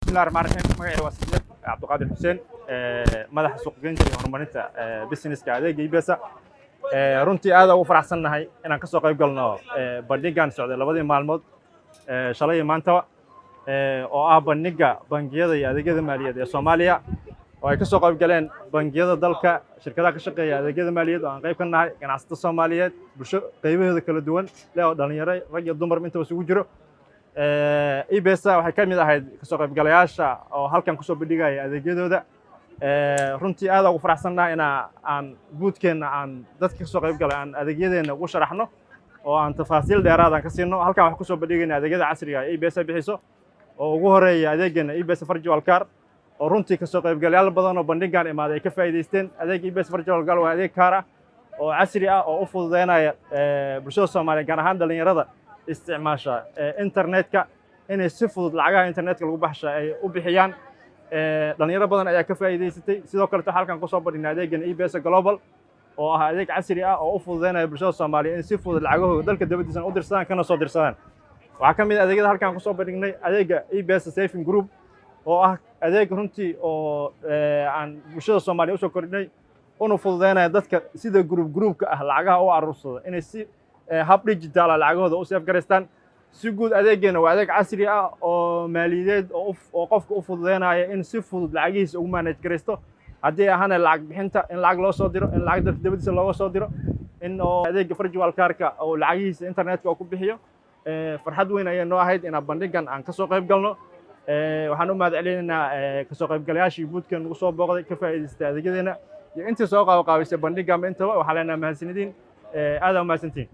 Bismillahi raxmaan raxiim. Magacayga waa Sidiiq Cabdiqaadir Xuseen, madaxa suuqgeynta iyo horumarinta businesska adeega E-Pesa. Runtii aad ugu faraxsannahay inaan kasoo qayb galno bandhigan socday labadii maalmood, shalay iyo maantaba, oo ah bandhiga bangiyada iyo adeegyada maaliyadeed ee Soomaaliya, oo ay kasoo qayb galeen bangiyada dalka, shirkadaha ka shaqeeya adeegyada maaliyadeed oo aan qayb ka nahay, ganacsato Soomaaliyeed, bulsho qaybaheeda kala duwan leh oo dhalinyaro, rag iyo dumar intaba isugu jiro. E-Pesa waxay ka mid ahayd kasoo qaybgalayaasha oo halkan kusoo bandhigaya adeegyadooda. Runtii aad ugu faraxsannahay ina aan boothkeenna aan dadka kasoo qayb galay aan adeegyadeenna ugu sharaxno oo aan tafaasiil dheeraad aan ka siino. Halkan waxaan kusoo bandhigayna adeegyada casriga ee E-Pesa bixiso, oo ugu horeeya adeeggeena E-Pesa Virtual Card, oo runtii kasoo qaybgalayaal badan oo bandhigan imaaday ay ka faa'iidaysteen. Adeega E-Pesa Virtual Card waa adeeg kaar ah oo casri ah oo u fududeynaya bulshada Soomaaliyeed, gaar ahaan dhalinyarada isticmaasha internetka, inay si fudud lacagaha internetka lagu baxsha ay u bixiyaan. Dhalinyaro badan ayaa ka faa'iidaysatay. Sidoo kaleto, halkan kusoo bandhignay adeegan E-Pesa Global, oo ah adeeg casri ah oo u fududeynaya bulshada Soomaaliyeed in si fudud lacagahooda dalka dabadiisana u dirsadaan kana soo dirsadaan. Waxaa ka mid ah adeegyada halkan kusoo bandhignay adeega E-Pesa Saving Group, oo ah adeeg runtii oo aan bulshada Soomaaliya usoo kordhinay, una fududeynaya dadka sida group groupka ah lacagaha u aruursada inay si hab digital ah lacagahooda u save garaystaan. Si guud, adeeggeena waa adeeg casri ah oo maaliyadeed oo qofka u fududeynaya in si fudud lacagihiisa ugu manage garaysto, haddii ahaana lacag bixinta, in lacag loo soo diro, in lacag dalka dabadiisa looga soo diro, in oo adeega virtual cardka oo lacagihiisa internetka oo ku bixiyo. Farxad weyn ayay noo ahayd inaan bandhigan aan kasoo qayb galno. Waxaan u mahad celinaynaa kasoo qaybgalayaashii boothka nagu soo booqday, ka faa'iidaystay adeegyadeena, iyo intii soo qaabqaabisay bandhiganba. Intaba waxaan leenahay mahadsanidin, aad aa umahadsantihin.